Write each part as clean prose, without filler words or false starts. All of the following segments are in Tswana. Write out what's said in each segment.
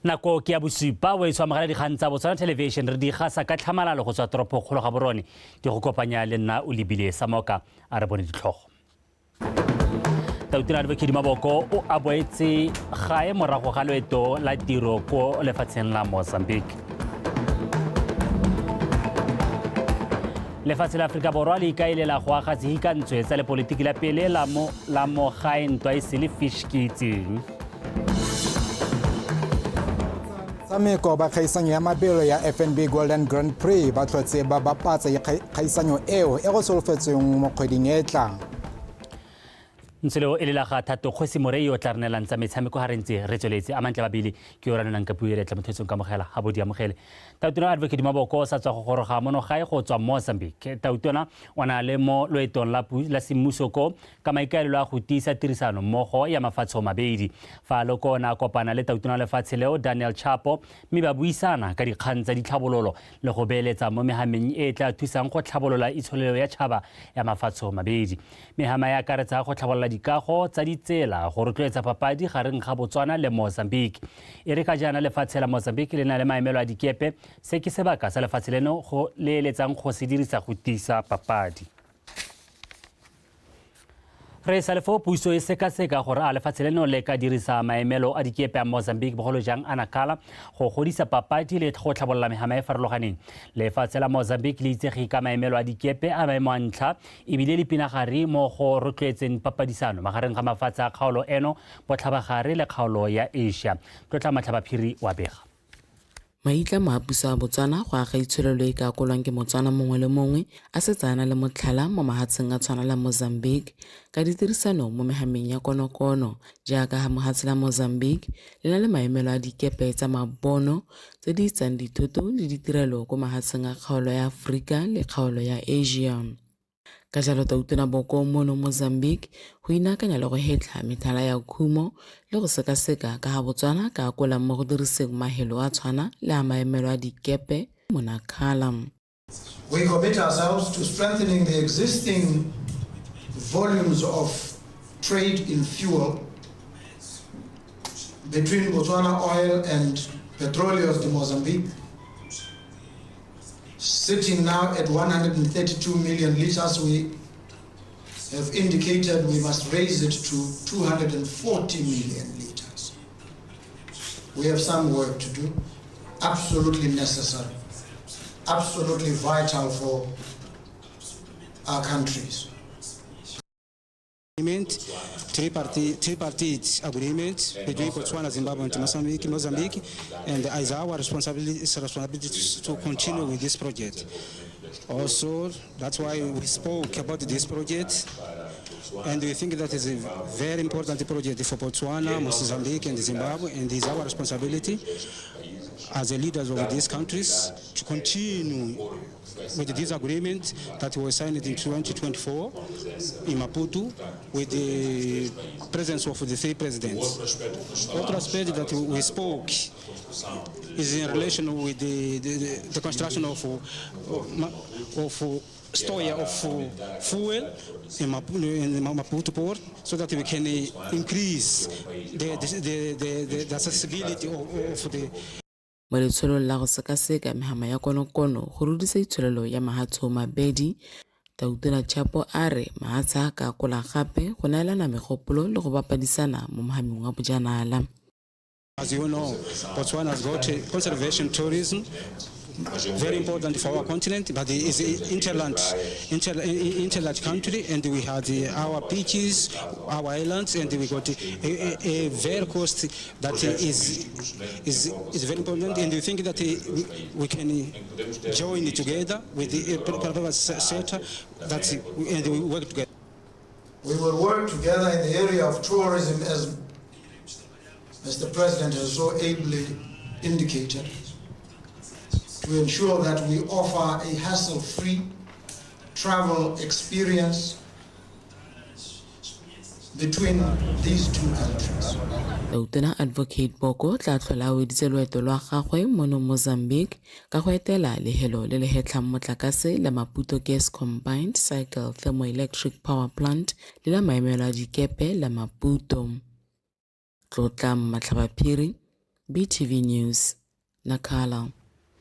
Nako ke ya bosupa o e tshwamogela dikgang tsa Botswana Television re di gasa ka tlhamalalo go tswa toropo kgolo ga borone di go kopanya le nna o lebile Samoka a re bone ditlhogo. Tautona Advocate Maboko o a boetse gae morago ga loeto la tiro ko lefatsheng la Mozambique. Lefatshe la Aforika Borwa le ikaelela go aga sehikantswe tsa lepolitiki la pele la mo gae ntwa e sele fish ke itseng. Tshameko ba kgaisanyo ya mabelo ya FNB Golden Grand Prix ba tlhotse ba bapatsa kgaisanyo eo e go solofetsweng mo kgweding e tlang. Ntse leo e le la ga Thato Kgosi Morei o tla re neelang tsa metshameko ga re ntse re tsweletse. A mantle babili ke yo ranolang ka puo e re tla mothetsong kamogela ga bo di amogele. Tautona Advocate Maboko o sa tswa go goroga mono gae go tswa Mozambique. Tautona o na le mo loetong la, la semmuso ko ka maikaelelo a go tiisa tirisano mmogo ya mafatshe mabedi. Fa loko o ne a kopana le tautona lefatshe leo Daniel Chapo mme ba buisana ka dikgang tsa ditlhabololo le go beeletsa mo mehameng e e tla thusang go tlhabolola itsholelo ya tšhaba ya mafatshe mabedi. Mehama e akaretsa go tlhabolola dikago tsa ditsela, go rotloetsa papadi gareng ga Botswana le Mozambique. E re ka jaana lefatshe la Mozambique le na le maemelo a dikepe, se ke sebaka sa lefatshe leno go le eletsang go se dirisa go tiisa papadi. Re sa le foo puso e sekaseka gore a lefatshe leno le ka dirisa maemelo a dikepe a Mozambique bogolo jang a Nacala go godisa papadi le go tlhabolola mehama e farologaneng. Lefatshe la Mozambique le itsege ka maemelo a dikepe a maemo a ntlha ebile le pinagare mo go rotloetseng papadisano magareng ga mafatshe a kgaolo eno botlhabagare le kgaolo ya Asia. Tlotla Matlhabaphiri wa bega. Maitlamo a puso ya Botswana go aga itsholelo e ka akolwang ke Motswana mongwe le mongwe a setse a na le motlhala mo mahatsheng a tshwana la Mozambique ka ditirisano mo mehameng ya konokono jaaka ha mohatshe la Mozambique le na le maemelo a dikepe tsa mabono tse di itsang dithoto le ditirelo ko mahatsheng a kgaolo ya Aforika le kgaolo ya Asia. Ka jalo Tautona Boko mono Mozambique go inaakanya le go hetlha methala ya khumo le go sekaseka ka ga Botswana ka akolang mo go diriseng mahelo a tshwana le a maemelo a dikepe mo Nacala. We commit ourselves to strengthening the existing volumes of trade in fuel between Botswana Oil and Petróleos de Mozambique, sitting now at 132 million liters. We have indicated we must raise it to 240 million liters. We have some work to do, absolutely necessary, absolutely vital for our countries. Agreement, tripartite agreement between Botswana, Zimbabwe, and Mozambique, and it's our responsibility, it's responsibility to continue with this project. Also, that's why we spoke about this project, and we think that is a very important project for Botswana, Mozambique, and Zimbabwe, and it's our responsibility as the leaders of these countries to continue with this agreement that was signed in 2024 in Maputo with the presence of the three presidents. Other aspect that we spoke is in relation with the construction of store of fuel in Maputo port so that we can increase the accessibility of the Mo letsholong la go sekaseka mehama ya konokono go rudisa itsholelo ya mahatshe mabedi, Tautona Chapo a re mahatshe a ka akola gape go neelana megopolo le go bapadisana mo mohameng wa bojanala. As you know, Botswana has got conservation tourism, very important for our continent, but it is an interland country, and we had our beaches, our islands, and we got a very coast that is very important, and we think that we can join together with the private sector that, and we work together. We will work together in the area of tourism, as Mr. President has so ably indicated, to ensure that we offer a hassle-free travel experience between these two countries. Tautona Advocate Boko tla tlhola a weditse loeto lwa gagwe mono Mozambique ka go etela lehelo le le hetlhang motlakase la Maputo Gas Combined Cycle Thermoelectric Power Plant le la maemelo a dikepe la Maputo. Tlotlang Matlhabaphiri, BTV News, Nacala,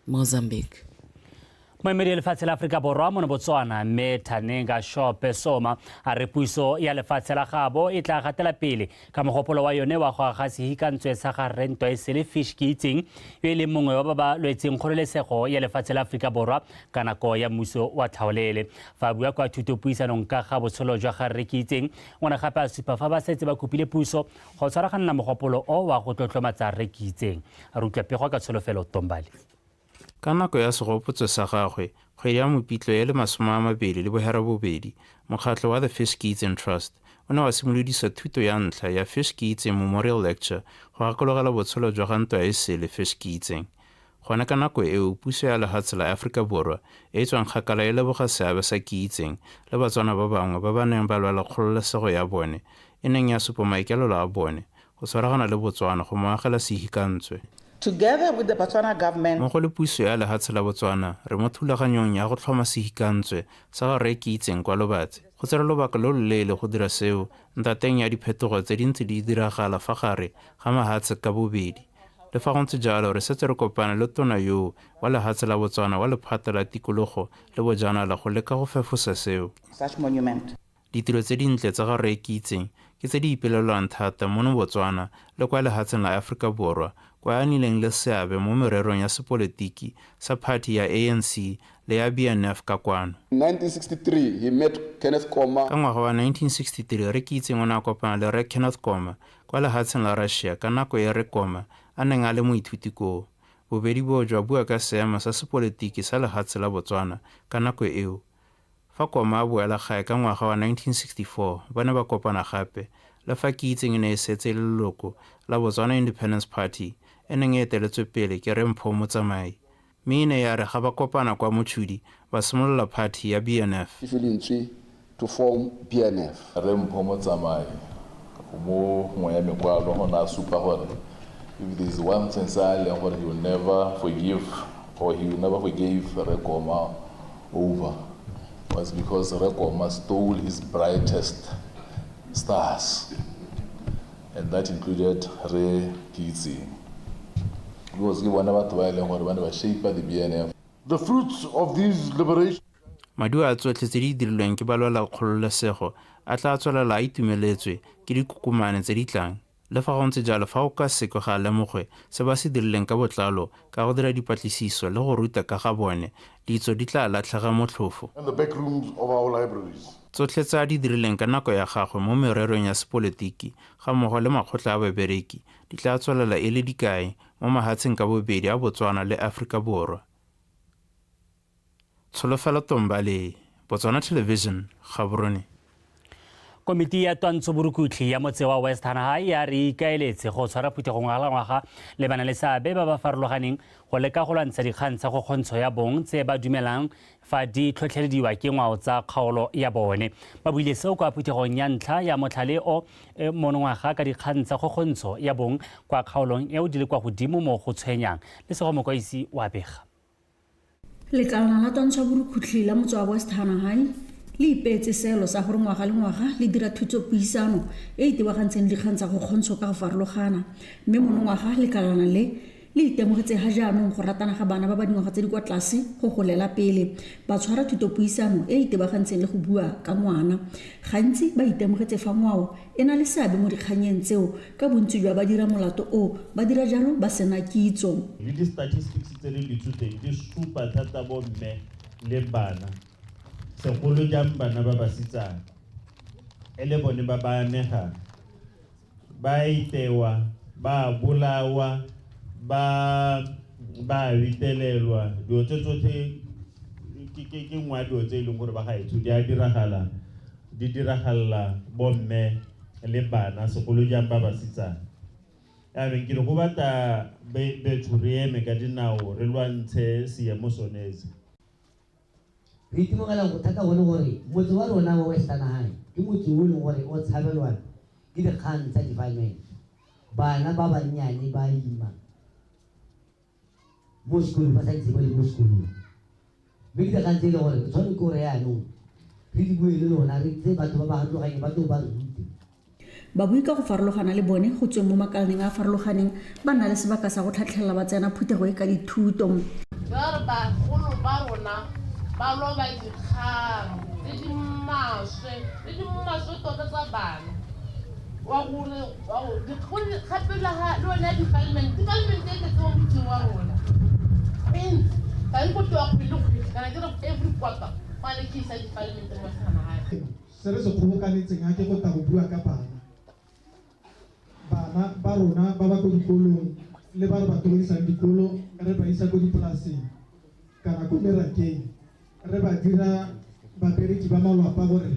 Mozambique. Moemedi lefatshe la Aforika Borwa mono Botswana mme Thanenga Shope Soma a re puso ya lefatshe la gabo e tla gatela pele ka mogopolo wa yone wa go aga sehikantswe sa ga rre Ntwaesele Fish Keating, yo e leng mongwe wa ba ba lwetseng kgololesego ya lefatshe la Aforika Borwa ka nako ya mmuso wa tlhaolele. Fa a bua kwa thutopuisanong ka ga botshelo jwa ga rre Keating, o ne gape a supa fa ba setse ba kopile puso go tshwaraganela mogopolo o wa go tlotlomatsa rre Keating. A re utlwa pego ka Tsholofelo Tombale. Ka nako ya segopotso sa gagwe, kgwedi ya Mopitlo e le 28, mokgatlho wa The Fish Keatseng Trust o ne wa simolodisa thuto ya ntlha ya Fish Keatseng Memorial Lecture go gakologela botshelo jwa ga Ntwaesele Fish Keatseng. Gone ka nako eo, puso ya lehatshe la Aforika Borwa e e tswang kgakala e leboga seabe sa Keatseng le Batswana ba bangwe ba ba neng ba lwela kgololesego ya bone e neng ya supa maikaelelo a bone go tshwaragana le Botswana go mo agela sehikantswe. Together with the Botswana government, Mmogo le puso ya lehatshe la Botswana, re mo thulaganyong ya go tlhoma sehikantswe sa ga Rre Keatseng kwa Lobatse. Go tsere lobaka lo loleele go dira seo ntateng ya diphetogo tse di ntse di diragala fa gare ga mahatshe ka bobedi. Le fa go ntse jalo, re setse re kopane le tona yoo wa lehatshe la Botswana wa lephata la tikologo le bojanala go leka go fefosa seo. Such monument. Ditiro tse dintle tsa ga Rre Keatseng ke tse di ipelelwang thata mono Botswana le kwa lehatsheng la Aforika Borwa, kwa a nnileng le seabe mo mererong ya sepolotiki sa phathi ya ANC le ya BNF ka kwano. In 1963, he met Kenneth Koma. Ka ngwaga wa 1963, Rre Keatseng o ne a kopana le Rre Kenneth Koma kwa lehatsheng la Russia ka nako e Rre Koma a neng a le moithuti koo. Bobedi boo jwa bua ka seemo sa sepolotiki sa lehatshe la Botswana ka nako eo. Fa Koma a boela gae ka ngwaga wa 1964, ba ne ba kopana gape, le fa Keatseng e ne e setse e le leloko la Botswana Independence Party e neng e eteletswe pele ke Rre Mpho Motsamai. Mme e ne ya re ga ba kopana kwa Mochudi, ba simolola phathi ya BNF. Fifi Lentswe to form BNF. Rre Mpho Motsamai mo nngwe ya mekwalo go ne a supa gore if there is one thing se a leng gore he will never forgive or he will never forgive Rre Koma over was because Rre Koma stole his brightest stars, and that included Rre Keatseng, because ke bona batho ba e leng gore ba ne ba shape the BNF. The fruits of these liberation Maduo a tsotlhe tse di dirilweng ke balwela kgololesego a tla tswelela a itumeletswe ke dikokomane tse di tlang. Le fa go ntse jalo, fa go ka seke ga lemogwe se ba se dirileng ka botlalo ka go dira dipatlisiso le go ruta ka ga bone, ditso di tla latlhega motlhofo. And the back rooms of our libraries. Tsotlhe tse a di dirileng ka nako ya gagwe mo mererong ya sepolotiki gammogo le makgotla a babereki di tla tswelela e le dikai mo mahatsheng ka bobedi a Botswana le Aforika Borwa. Tsholofelo Tombale, Botswana Television, Gaborone. Komiti ya twantsho borukutlhi ya motse wa West High ya re ikaeletse go tshwara phuthego ngwaga le ngwaga le bana le seabe ba ba farologaneng go leka go lwantsha dikgang tsa go kgontsho ya bong tse ba dumelang fa di tlhotlhelediwa ke ngwao tsa kgaolo ya bone. Ba buile seo kwa phuthegong ya ntlha ya motlhale o monongwaga ka dikgang tsa kgokgontsho ya bong kwa kgaolong eo di le kwa godimo mo go tshwenyang. Lesego Mokwaisi wa bega. Lekalana la twantsho borukhutlhi la motse wa West High le ipeetse seelo sa gore ngwaga le ngwaga le dira thutopuisano e e tebagantseng dikgang tsa go kgontsho ka go farologana, mme monongwaga lekalana le le itemogetse ga jaanong go ratana ga bana ba ba dingwaga tse di kwa tlase go golela pele. Ba tshwara thutopuisano e e tebagantseng le go bua ka ngwana. Gantsi ba itemogetse fa ngwao e na le seabe mo dikganyeng tseo, ka bontsi jwa ba dira molato o ba dira jalo ba sena kitso. Le di-statistics tse di ditsoteng di supa thata bomme le bana, segolo jang bana ba basetsana, e le bone ba ba amegang, ba itewa, ba bolawa, ba ba bitelelwa. Dilo tse tsotlhe ke nngwe ya dilo tse e leng gore ba gaetsho di a diragala, di diragalla bomme le bana, segolo jang ba basetsana. Jaanong ke re go batla betho re eme ka dinao re lwantshe seemo sone se. Re itemogela bothata bone gore motse wa rona wa Western High ke motse o e leng gore o tshabelwa ke dikgang tsa defilement. Bana ba bannyane ba ima mo sekolong, ba santse ba le mo sekolong, mme ke dikgang tse e leng gore re tshwanetse gore yaanong re di bue le lona, re tse batho ba ba harologanyeng ba tlo ba rute. Babui ka go farologana le bone go tsweng mo makalaneng a a farologaneng ba nna le sebaka sa go tlhatlhelela ba tsena phuthego e ka dithuto. Ra re bagolo ba rona ba loba dikgang tse di maswe, tse di maswe tota tsa bana. Wa gore gape le ga le yone ya defilement, defilement e tletse mo motseng wa rona. E ntsi, ga e go tewa kgwedi le kgwedi kana ke re every quarter go na le case ya defilement mo Shanghai. Se re se kgobokanetseng a ke go tla go bua ka bana. Bana ba rona ba ba ko dikolong le ba re ba tlogedisang dikolo re ba isa ko dipolaseng kana ko merakeng re ba dira babereki ba malwapa gore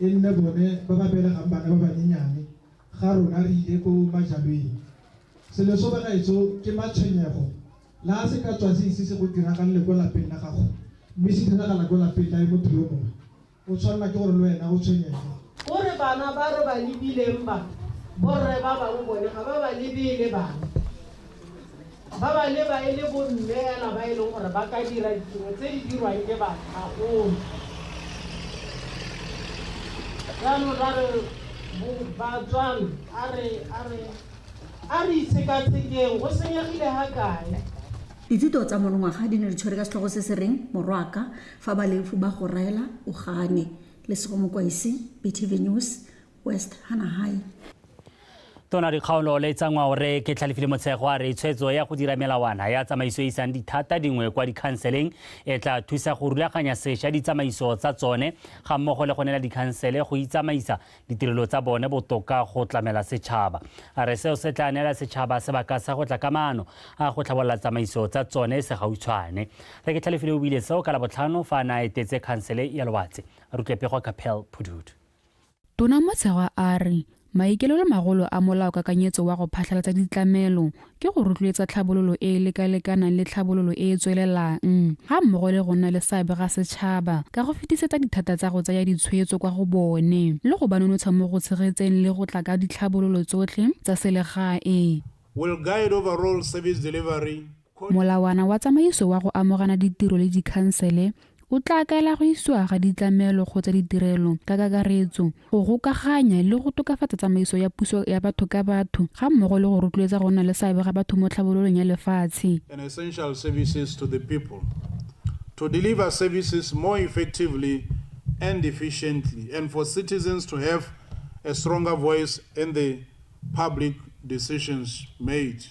e nne bone ba ba belegang bana ba banyenyane ga rona re ile ko majalweng. Selo so bagaetsho ke matshwenyego le ha se ka tswa se ise se go diragalele ko lapeng la gago mme se diragala ko lapeng la motho yo mongwe. O tshwanela ke gore le wena o tshwenyege. O re bana ba re ba lebileng ba, borre ba bangwe bone ga ba ba lebe e le bana. Ba ba leba e le bomme hela ba e leng gore ba ka dira ditiro tse di dirwang ke bagolo. Jaanong ra re Batswana a re a re a re itshekatshekeng go senyegile ga kae. Dithuto tsa monongwaga di ne di tshwere ka setlhogo se se reng Morwaaka, fa baleofi ba go raela o gane. Lesego Mokwaisi, BTV News, West Hanahai. Tona dikgaolo le tsa ngwao re ke tlhalefile motshego a re tshwetso ya go dira melawana ya tsamaiso e isang dithata dingwe kwa dikhanseleng e tla thusa go rulaganya sešwa ditsamaiso tsa tsone ga mmogo le go neela dikhansele go itsamaisa ditirelo tsa bone botoka go tlamela setšhaba. A re seo se tla neela setšhaba sebaka sa go tla ka maano a go tlhabolola tsamaiso tsa tsone segautshwane. Re ke Tlhalefile o buile seo ka Labotlhano fa a ne a etetse khansele ya Lobatse. A re utlwe pego ka Pearl Phuduhudu. Tona Motshegwa a re maikelelo magolo a molao-kakanyetso wa go phatlhalatsa ditlamelo ke go rotloetsa tlhabololo e e lekalekanang le tlhabololo e e tswelelang ga mmogo le go nna le seabe ga setšhaba ka go fetisetsa dithata tsa go tsaya ditshwetso kwa go bone le go ba nonotsha mo go tshegetseng le go tla ka ditlhabololo tsotlhe tsa selegae. Will guide overall service delivery. Molawana wa tsamaiso wa go amogana ditiro le dikhansele o tla kaela go isiwa ga ditlamelo kgotsa ditirelo ka kakaretso, go gokaganya le go tokafatsa tsamaiso ya puso ya batho ka batho ga mmogo le go rotloetsa go nna le seabe ga batho mo tlhabololong ya lefatshe. And essential services to the people, to deliver services more effectively and efficiently, and for citizens to have a stronger voice in the public decisions made.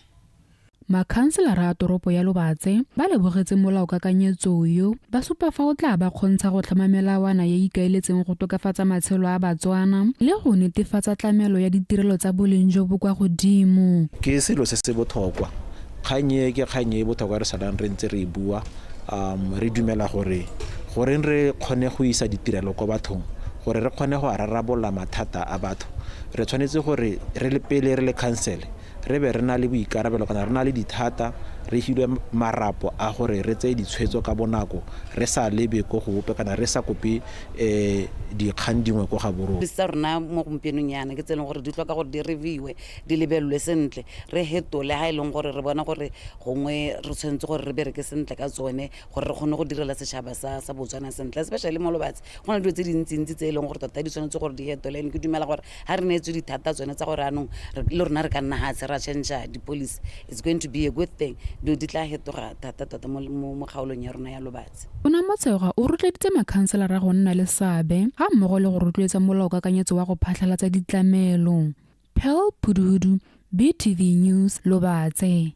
Makhanselara a toropo ya Lobatse ba lebogetse molao-kakanyetso yo, ba supa fa o tlaa ba kgontsha go tlhama melawana e e ikaeletseng go tokafatsa matshelo a Batswana le go netefatsa tlamelo ya ditirelo tsa boleng jo bo kwa godimo. Ke selo se se botlhokwa. Kgang e ke kgang e e botlhokwa re salang re ntse re e bua. Re dumela gore goreng re kgone go isa ditirelo kwa bathong, gore re kgone go a rarabolola mathata a batho, re tshwanetse gore re le pele re le khansele re be re na le boikarabelo kana re na le dithata, re filwe marapo a gore re tseye ditshwetso ka bonako re sa lebe ko go ope kana re sa kope um dikgang dingwe ko ga borona. Tsa rona mo gompienong yana ke tse e leng gore di tlhoka gore di reviewe, di lebelelwe sentle, re hetole ha e leng gore re bona gore gongwe re tshwanetse gore re bereke sentle ka tsone gore re kgone go direla setšhaba sa sa Botswana sentle, especially mo Lobatse go na le dilo tse dintsi-ntsi tse e leng gore tota di tshwanetse gore di hetole. And ke dumela gore ga re neetswe dithata tsone tsa gore anong le rona re ka nna hatshe ra change di-policy, it's going to be a good thing. Dilo di tla hetoga thata tota mo kgaolong ya rona ya Lobatse. Tona Motshegwa o rotloeditse makhanselara go nna le seabe ga mmogo le go rotloetsa molao-kakanyetso wa go phatlhalatsa ditlamelo. Pearl Phuduhudu, BTV News, Lobatse.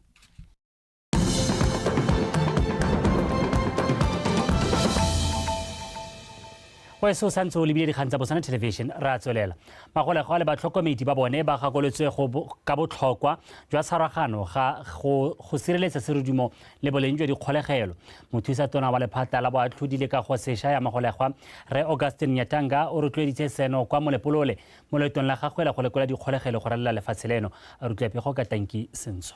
Weso o santse o lebile dikgang tsa Botswana Television, re a tswelela. Magolegwa le batlhokomedi ba bone ba gakolotswe ka botlhokwa jwa tshwaragano ga go sireletsa serodumo le boleng jwa dikgolegelo. Mothusa tona wa lephata la boatlhodi le kago sesha ya magolegwa, Rre Augustine Nyatanga, o rotloeditse seno kwa Molepolole mo loetong la gagwe la go lekola dikgolegelo go ralala lefatshe leno. A rutla pego ka Tanki Senso.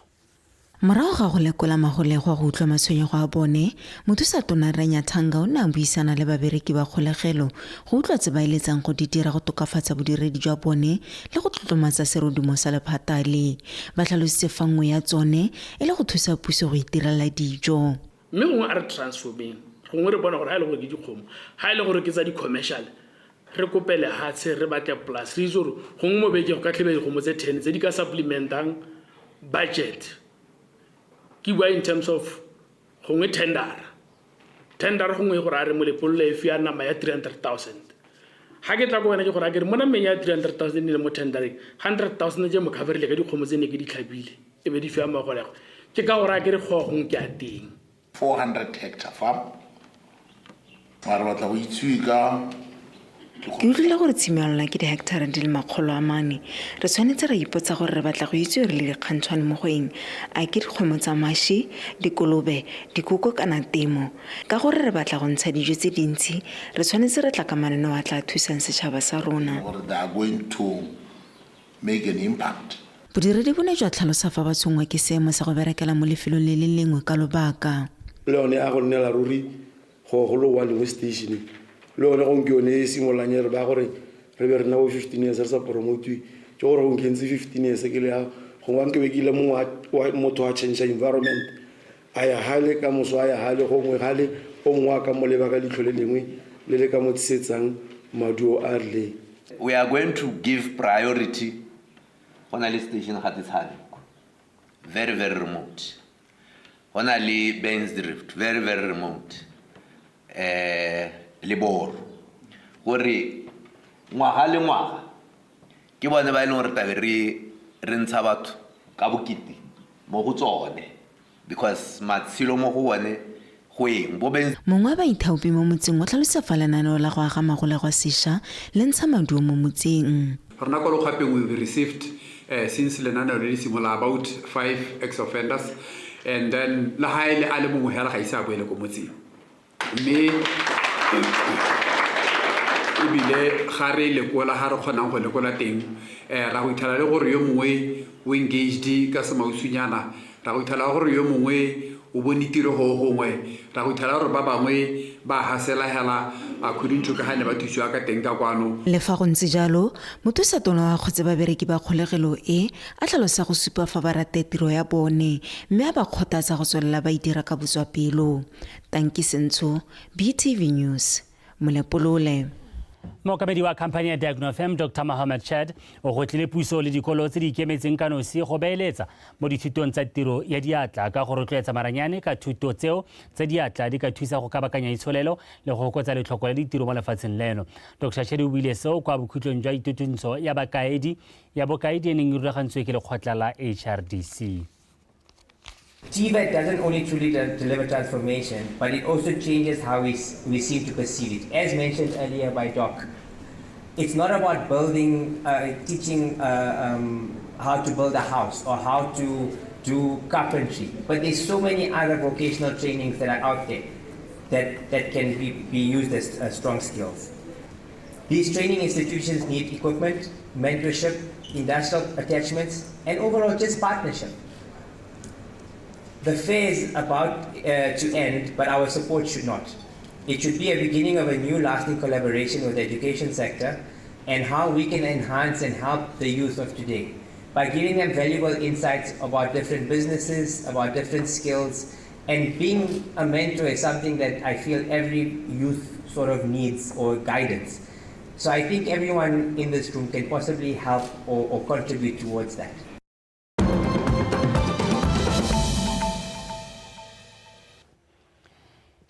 Morago ga go lekola magolegwa go utlwa matshwenyego a bone, mothusa tona Rre Nyathanga o ne a buisana le babereki ba kgolegelo go utlwa tse ba eletsang go di dira go tokafatsa bodiredi jwa bone le go tlotlomatsa serodumo sa lephata le. Ba tlhalositse fa nngwe ya tsone e le go thusa puso go itirela dijo. Mme gongwe a re transformeng, gongwe re bone gore ga e le gore ke dikgomo, ga e le gore ke tsa di-commercial, Re kope lehatshe, re batle polase, re itse gore gongwe mo bekeng go ka tlhebe dikgomo tse 10 tse di ka supplementang budget. Ke bua in terms of gongwe tendera. Tendera gongwe gore a re Molepolole e fiwa nama ya 300,000. Ga ke tla ko wena ke gore a ke re mo nameng ya 300,000 e le mo tendereng, 100,000 je mo coverile ka dikgomo tse ne ke di tlhabile, e be di fiwa magolego. Ke ka gore a ke re go gongwe ke a teng. 400 hectare farm. Mara batla go itsiwe ka. Ke utlwile gore tshimo ya lona ke dihekthara di le 400. Re tshwanetse ra ipotsa gore re batla go itsiwe re le dikgantshwane mo go eng, a ke dikgomo tsa mashi, dikolobe, dikoko kana temo. Ka gore re batla go ntsha dijo tse dintsi, re tshwanetse ra tla ka mananeo a tla thusang setšhaba sa rona. Gore they are going to make an impact. Bodiredi bo ne jwa tlhalosa fa ba tshwenngwa ke seemo sa go berekela mo lefelong le le lengwe ka lobaka. Le yone a go nnela ruri go go lo one mo stationeng. Le yone gong ke yone e simololang e re baya gore re be re nna bo 15 years re sa promotiwe. Ke gore gong ke ntse 15 years ke le ya gongwe nke be ke ile mongwe wa motho a change environment a ya hale ka moso a ya hale gongwe hale o mongwe a ka mo leba ka leitlho le lengwe le le ka mo tsisetsang maduo a rileng. We are going to give priority go na le station ga Tshane, very very remote. Go na le Baines Drift, very very remote. Le Boro. Gore ngwaga le ngwaga ke bone ba e leng gore tabe re re ntsha batho ka bokete mo go tsone because matshelo mo go bone go eng bo Baines. Mongwe wa baithaopi mo motseng o tlhalosa fa lenaneo la go aga magolegwa sesha le ntsha maduo mo motseng. Rona kwa Lokgapeng we've received since lenaneo le le simolola about 5 ex-offenders and then le ga e le a le mongwe hela ga ise a boele ko motseng, mme ebile ga re lekola ga re kgonang go lekola teng ra go itlhela le gore yo mongwe o engaged ka semausunyana, ra go itlhela gore yo mongwe o bone tiro go gongwe, ra go itlhela gore ba bangwe ba hasela hela according to ka ga ne ba thusiwa ka teng ka kwano. Le fa go ntse jalo, mothusa tona wa kgotse babereki ba kgolegelo e a tlhalosa go supa fa ba rate tiro ya bone, mme a ba kgothatsa go tswelela ba e dira ka botswapelo. Tanki Sentsho, BTV News, Molepolole. Mookamedi wa khamphani ya Diagnofem, Dr Mohammed Chad, o gwetlhile puso le dikolo tse di ikemetseng ka nosi go beeletsa mo dithutong tsa tiro ya diatla ka go rotloetsa maranyane ka thuto tseo tsa diatla di ka thusa go kabakanya itsholelo le go fokotsa letlhoko la ditiro mo lefatsheng leno. Dr Chad o buile seo kwa bokhutlong jwa ithutuntsho ya bakaedi ya bokaedi e neng e rulagantswe ke lekgotla la HRDC. TVET doesn't only truly deliver transformation, but it also changes how we seem to perceive it. As mentioned earlier by Doc, it's not about teaching how to build a house or how to do carpentry, but there's so many other vocational trainings that are out there that can be used as strong skills. These training institutions need equipment, mentorship, industrial attachments, and overall just partnership. The fair is about to end, but our support should not. It should be a beginning of a new lasting collaboration with the education sector and how we can enhance and help the youth of today by giving them valuable insights about different businesses, about different skills, and being a mentor is something that I feel every youth sort of needs or guidance. So I think everyone in this room can possibly help or contribute towards that.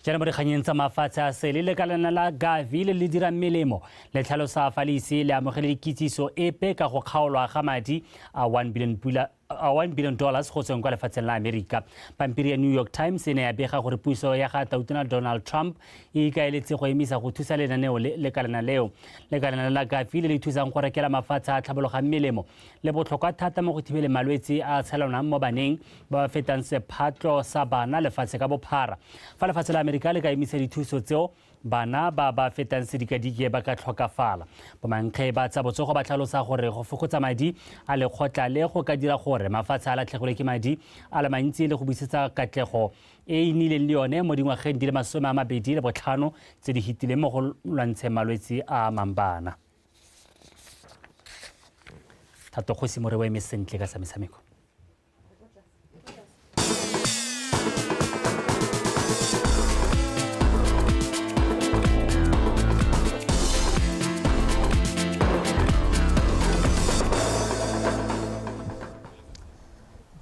Jaana mo dikganyeng tsa mafatshe a sele, lekalana la Gavi le le dirang melemo le tlhalosa fa le ise le amogele dikitsiso epe ka go kgaolwa ga madi a 1 billion pula a $1 billion go tsweng kwa lefatsheng la Amerika. Pampiri ya New York Times e ne ya bega gore puso ya ga tautona Donald Trump e ikaeletse go emisa go thusa lenaneo le lekalana leo. Lekalana la Gavi le le thusang go rekela mafatshe a tlhabologang melemo le botlhokwa thata mo go thibeleng malwetse a tshelanwang mo baneng ba ba fetang sephatlo sa bana lefatshe ka bophara. Fa lefatshe la Amerika le ka emisa dithuso tseo, bana ba ba fetang sedikadike ba ka tlhokafala. Bomankge ba tsa botsogo ba tlhalosa gore go fokotsa madi a lekgotla le go ka dira gore mafatshe a latlhegelwe ke madi a le mantsi le go buisetsa katlego e e nnileng le yone mo dingwageng di le 25 tse di fetileng mo go lwantsheng malwetse a amang bana. Thato Kgosi More o eme sentle ka sa metshameko.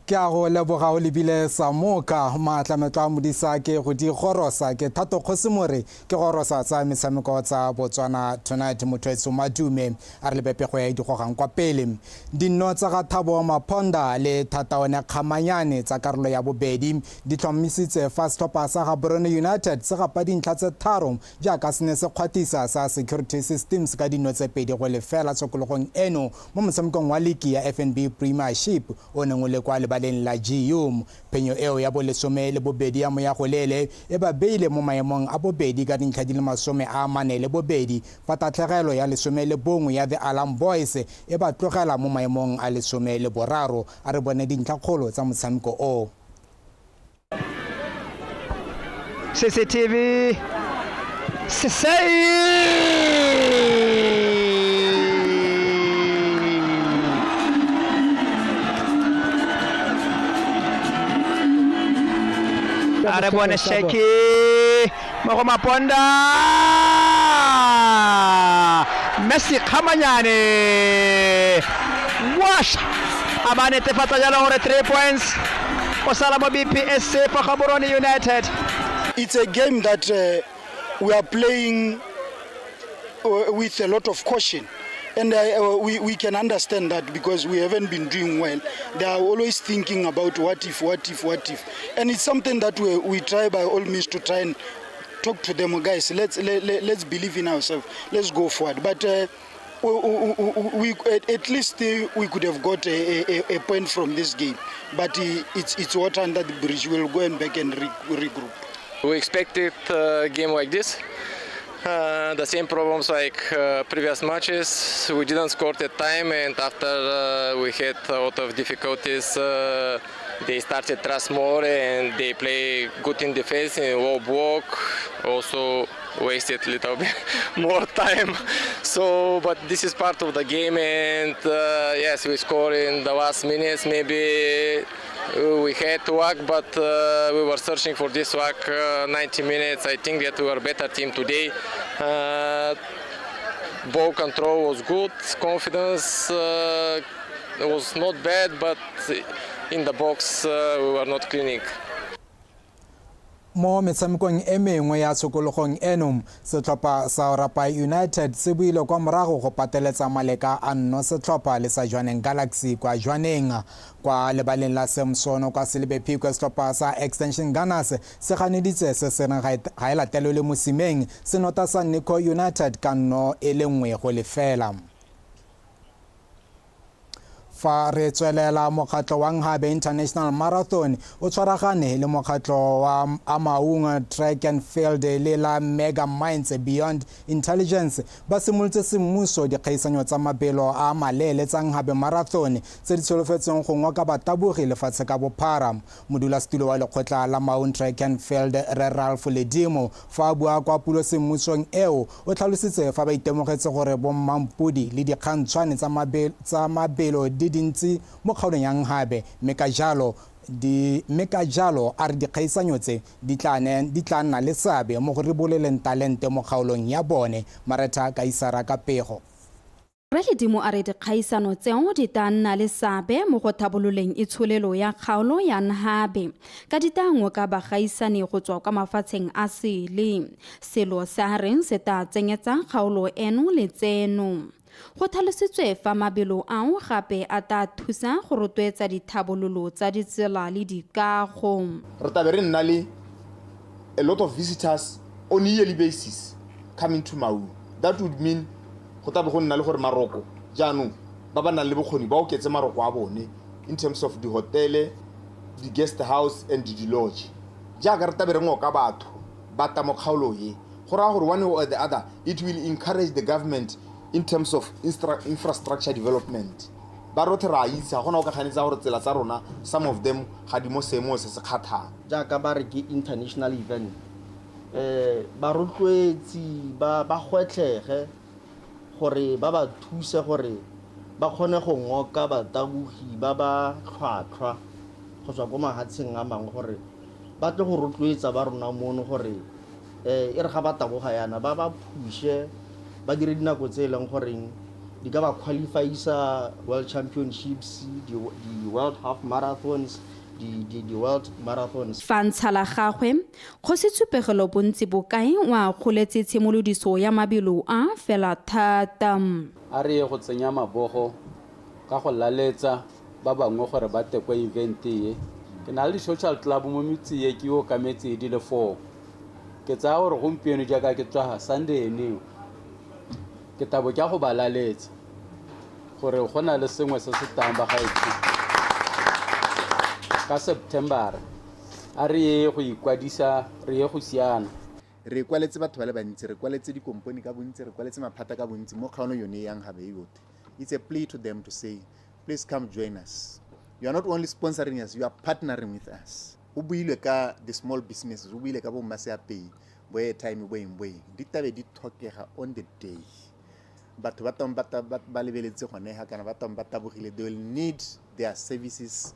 Ke a go leboga o lebile Samoka. Maatlametlo a modisa ke go di gorosa ke Thato Kgosimore, ke gorosa tsa metshameko tsa Botswana Tonight. Motho madume a re lebepego e di gogang kwa pele. Dinno tsa ga Thabo Maponda le Thataone Kgamanyane tsa karolo ya bobedi di tlhomisitse fa setlhopha sa Gaborone United se gapa dintlha tse 3 jaaka se ne se kgwathisa sa Security Systems ka dinno tse 2-0 tshokologong eno mo motshamekong wa ligi ya FNB Premiership o neng o le kwa lebaleng la GU. Phenyo eo ya bo 12 ya moyagolele e ba beile mo maemong a bobedi ka dintlha di le 42, fa tatlhegelo ya 11 ya The Alarm Boys e ba tlogela mo maemong a 13. A re bone dintlhakgolo tsa motshameko o. CCTV Sisei. A re bone Sheki mo go Maponda, Messi Kgamanyane wash a ba netefatsa jalo gore 3 points o sala mo BPSC for Gaborone United. It's a game that we are playing with a lot of caution. And we can understand that because we haven't been doing well. They are always thinking about what if, what if, what if. And it's something that we try by all means to try and talk to them, guys. Let's believe in ourselves. Let's go forward. But we at least we could have got a point from this game. But it's water under the bridge. We'll go and back and regroup. We expected a game like this. The same problems like previous matches. We didn't score at time, and after we had a lot of difficulties, they started trust more and they play good in defense in low block. Also wasted a little bit more time. So, but this is part of the game, and yes, we score in the last minutes. Maybe we had luck, but we were searching for this luck 90 minutes. I think that we were better team today. Ball control was good, confidence was not bad, but in the box we were not clinic. Mo metshamekong e mengwe ya tshokologong eno, setlhopha sa Orapai United se buile kwa morago go pateletsa maleka a nno setlhopha le sa Jwaneng Galaxy kwa Jwaneng. Kwa lebaleng la Samsono kwa Selebi Phikwe, setlhopha sa Extension Gunners se ganeditse se se reng ga e latelelwe mosimeng, se nota sa Nico United ka 1-0. Fa re tswelela, mokgatlho wa Nhabe International Marathon o tshwaragane le mokgatlho wa Amaung Track and Field le la Mega Minds Beyond Intelligence ba simolotse semmuso dikgaisanyo tsa mabelo a maleele tsa Nhabe Marathon tse di tsholofetseng go ngoka batabogi lefatshe ka bophara. Modulasetulo wa lekgotla la Maun Track and Field, Re Ralph Ledimo, fa a bua kwa pulo semmusong eo, o tlhalositse fa ba itemogetse gore bommampodi le dikgantshwane tsa mabelo di dintsi mo kgaolong ya Nhabe, mme ka jalo a re dikgaisanyo tse di tla nna le seabe mo go riboleleng talente mo kgaolong ya bone. Maretha Kaisara ka pego. Rre Ledimo a re dikgaisano tseo di tla nna le seabe mo go thabololeng itsholelo ya kgaolo ya Nhabe ka di tla ngoka bagaisani go tswa kwa mafatsheng a sele, selo se a reng se tla tsenyetsa kgaolo eno letseno. Go tlhalositswe fa mabelo ao gape a tla thusa go rotloetsa dithabololo tsa ditsela le dikago. Re tlabe re nna le a lot of visitors on a yearly basis coming to Maun. That would mean go tlabe go nna le gore maroko jaanong ba ba nang le bokgoni ba oketse maroko a bone in terms of di-hotele, di-guest house and di-lodge. Jaaka re tlabe re ngoka batho ba tla mo kgaolong e, go raya gore one way or the other it will encourage the government in terms of infrastructure development. Ba rothe ra itse ga gona o ka ganetsa gore tsela tsa rona some of them ga di mo seemong se se kgathang. Jaaka ba re ke international event, ba rotloetsi ba gwetlhege gore ba ba thuse gore ba kgone go ngoka batabogi ba ba tlhwatlhwa go tswa ko mafatsheng a mangwe gore ba tle go rotloetsa ba rona mono gore e re ga ba taboga yana ba ba phushe ba dire dinako tse e leng goreng di ka ba qualifyisa world championships, di-world half marathons, di-world marathons. Fa ntsha la gagwe, Kgosi Tshupegelo Bontsi Bokae o akgoletse tshimolodiso ya mabelo a fela thata. A re ye go tsenya mabogo ka go laletsa ba bangwe gore ba tle kwa event e. Ke na le di-social club mo metseng e ke okametse di le 4. Ke tsaya gore gompieno jaaka ke tswa Sunday eneo, ke tabo ke a go ba laletsa gore go na le sengwe se se tang ba gaetsho. Ka September a re ye go ikwadisa, re ye go siana. Re kwaletse batho ba le bantsi, re kwaletse dikompone ka bontsi, re kwaletse maphata ka bontsi mo kgaolong yone yang Habe yotlhe. It's a plea to them to say, please come join us. You are not only sponsoring us, you are partnering with us. Go builwe ka the small businesses, go buile ka bo mmaseapei, bo airtime, bo eng, bo eng. Di tabe di tlhokega on the day. Batho ba tong ba lebeletse gone ga kana ba tong ba tabogile, they will need their services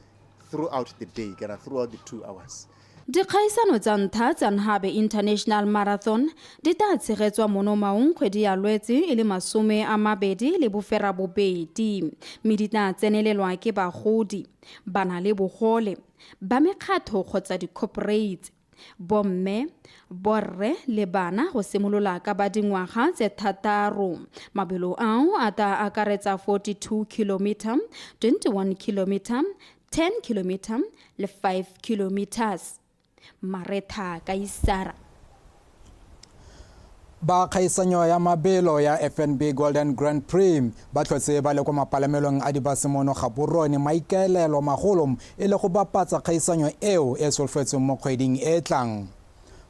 throughout the day, kana throughout the 2 hours. Dikgaisano tsa ntlha tsa Nhabe International Marathon di tla tshegetswa mono Maung kgwedi ya Lwetse e le 28, mme di tla tsenelelwa ke bagodi, ba na le bogole, ba mekgatho kgotsa di-corporates, bomme, borre le bana go simolola ka ba dingwaga tse 6. Mabelo ao a tla akaretsa 42 kilometer, 21 kilometer, 10 kilometer le 5 kilometers. Maretha Kaisara. Ba kgaisanyo ya mabelo ya FNB Golden Grand Prix ba tlhotse ba le kwa mapalamelong a dibase mono Gaborone, maikaelelo magolo e le go bapatsa kgaisanyo eo e solofetsweng mo kgweding e tlang.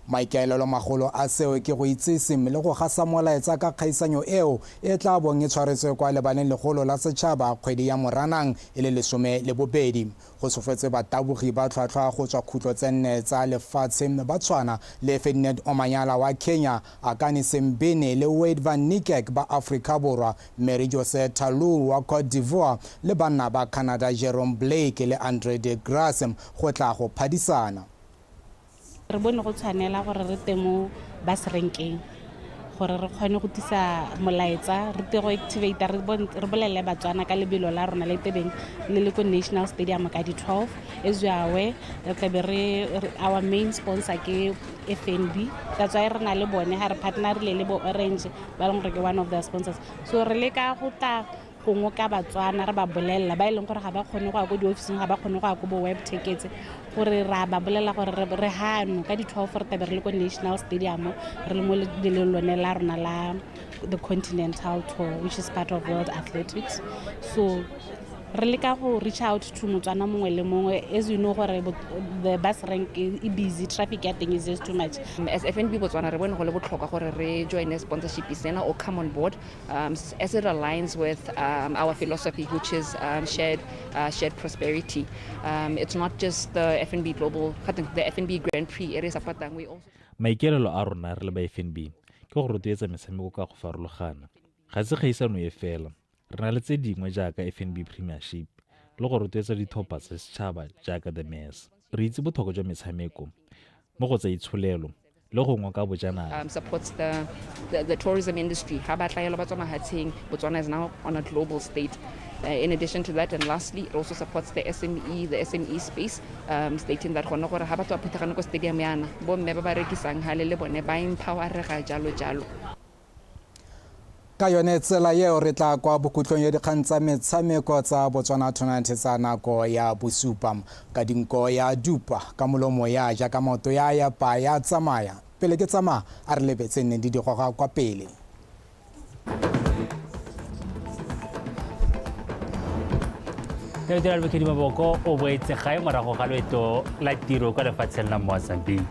Maikaelelo magolo a seo ke go itsise le go gasa molaetsa ka kgaisanyo eo e tla bong e tshwaretswe kwa lebaleng legolo la setšhaba kgwedi ya Moranang e le 12. Go solofetse batabogi ba tlhwatlhwa go tswa khutlo tse 4 tsa lefatshe ba tshwana le Ferdinand Omanyala wa Kenya, Akani Sembene le Wade van Niekerk ba Afrika Borwa, Mary Jose Talou wa Cote d'Ivoire le banna ba Canada Jerome Blake le Andre de Grasse go tla go phadisana. Re bone go tshwanela gore re teng mo bus renkeng gore re kgone go tlisa molaetsa, re tle go activate, re bolelele Batswana ka lebelo la rona le tebeng le le ko National Stadium ka di 12. As you are aware, re tlabe re our main sponsor ke FNB, that's why re na le bone ha re partnerile le bo Orange ba leng gore ke one of their sponsors. So re leka go tla go ngoka Batswana, re ba bolella ba e leng gore ga ba kgone go ya ko diofising, ga ba kgone go ya ko bo web tickets, gore ra ba bolella gore re hano ka di 12 re tlabe re le ko National Stadium, re le mo lebelong lone la rona la the Continental Tour, which is part of World Athletics. So re leka go reach out to Motswana mongwe le mongwe. As you know gore the bus rank e busy, traffic ya teng is just too much. As FNB Botswana re bone go le botlhokwa gore re join sponsorship sena or come on board, as it aligns with our philosophy, which is shared prosperity. It's not just the FNB Global, the FNB Grand Prix e re supportang, we also Maikaelelo a rona re le ba FNB ke go rotloetsa metshameko ka go farologana. Ga se kgaisano e fela, re na le tse dingwe jaaka FNB Premiership le go rotloetsa ditlhopha tsa setšhaba jaaka The Mess. Re itse botlhokwa jwa metshameko mo go tsa itsholelo le go ngoka bojanala. Supports the tourism industry. Ga ba tla ba tswa mahatsheng, Botswana is now on a global state. In addition to that, and lastly, it also supports the SME space, stating that gone gore ha batho ba phuthagane ko stadium yana, bo mme ba ba rekisang hale le bone ba empowerega jalo jalo. Ka yone tsela eo re tla kwa bokhutlong ya dikgang tsa metshameko tsa Botswana Tonight tsa nako ya bosupa. Ka dinko ya dupa, ka molomo ya ja, ka maoto ya yapa ya tsamaya. Pele ke tsamaya, a re lebetse nne di digoga kwa pele. Tautona Advocate Maboko o boetse gae morago ga loeto la tiro kwa lefatsheng la Mozambique.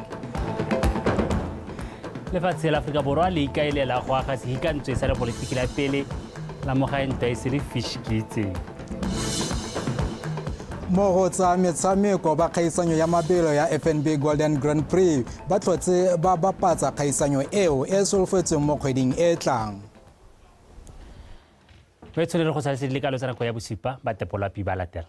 Lefatshe la Aforika Borwa le ikaelela go aga sehikantswe sa lepolotiki la pele la mo gae ntwa e se le fishkitse. Mo go tsa metshameko ba kgaisanyo ya mabelo ya FNB Golden Grand Prix ba tlhotse ba bapatsa kgaisanyo eo e solofetsweng mo kgweding e tlang. Ba tshwanetse go sala se di le kalo tsa nako ya bosupa ba tepolapi ba latela.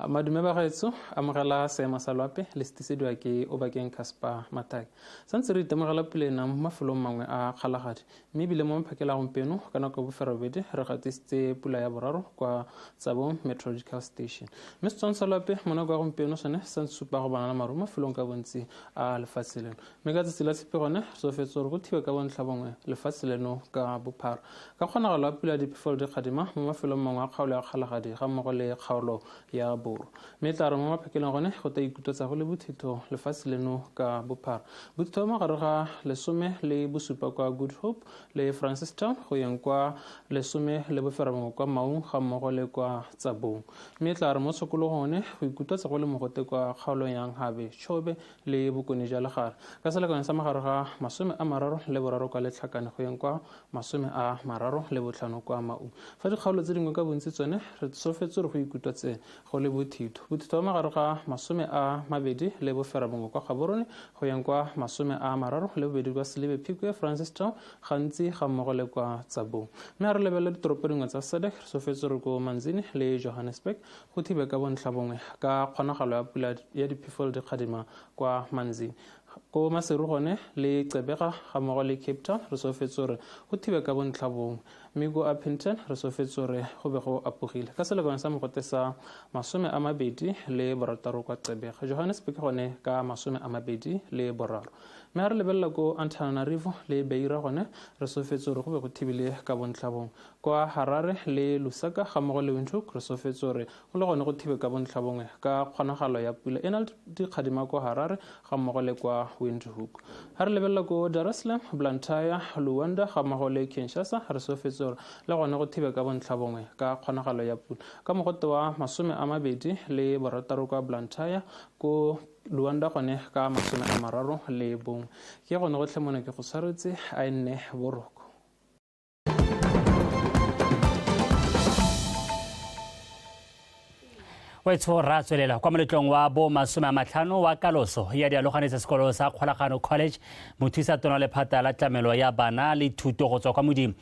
Madume bagaetsho, amogela seemo sa loapi le setisediwa ke Obakeng Casper Matake. Santse re itemogela pula e nang mo mafelong mangwe a Kgalagadi, mme ebile mo maphakela gompieno ka nako ya boferobedi re gatisitse pula ya boraro kwa Tsabong Meteorological Station. Mme Setswana sa loapi mo nako ya gompieno sone santse supa go bonala maru mo mafelong ka bontsi a lefatshe leno. Mme ka tsatsi la tshipi gone re solofetse gore go thibe ka bontlha bongwe lefatshe leno ka bophara ka kgonagalo ya pula ya diphefo le dikgadima mo mafelong mangwe a kgaolo ya Kgalagadi ga mmogo le kgaolo ya Borwa. Mme e tla re mo maphakeleng gone go tla ikutlwetsa go le bothitho lefatshe leno ka bophara. Bothitho ba magare ga 17 kwa Good Hope le Francistown go yeng kwa 17 kwa Maung ga mmogo le kwa Tsabong. Mme e tla re mo tshokologong one go ikutlwetsa go le mogote kwa kgaolong ya Nhabe, Chobe le Bokone jwa Legare ka selekanyo sa magare ga 33 kwa Letlhakane go yeng kwa 35 kwa Maung. Fa dikgaolo tse dingwe ka bontsi tsone re solofetse gore go ikutlwetse go le bothitho. Bothitho ba magare ga 29 kwa Gaborone go yeng kwa 32 kwa Selibe Phikwe, Francistown gantsi ga mmogo le kwa Tsabong. Mme ha re lebelela ditoropo dingwe tsa SADC re solofetse gore ko Manzini le Johannesburg go thibe ka bontlha bongwe ka kgonagalo ya pula ya diphefo le dikgadima kwa Manzini. Ko Maseru gone le Gqeberha ga mmogo le Cape Town re solofetse gore go thibe ka bontlha bongwe, mme ko Upington re solofetse gore go be go apogile ka selekanyo sa mogote sa 26 kwa Gqeberha. Johannesburg gone ka 23. Mme ha re lebelela ko Antananarivo le Beira gone re solofetse gore go be go thibile ka bontlha bongwe. Kwa Harare le Lusaka ga mmogo le Windhoek re solofetse gore go le gone go thibe ka bontlha bongwe ka kgonagalo ya pula e na le dikgadima kwa Harare ga mmogo le kwa Windhoek. Ha re lebelela ko Dar es Salaam, Blantyre, Luanda ga mmogo le Kinshasa re solofetse gore le gone go thibe ka bontlha bongwe ka kgonagalo ya pula ka mogote wa 26 kwa Blantyre, ko Luanda gone ka 31. Ke gone gotlhe mone ke go tshwaretse, a e nne boroko. Wetsho ra tswelela kwa moletlong wa bo 50 wa kaloso ya dialogane tsa sekolo sa Kgolagano College. Mothusa tona lephata la tlamelo ya bana le thuto go tswa kwa modimo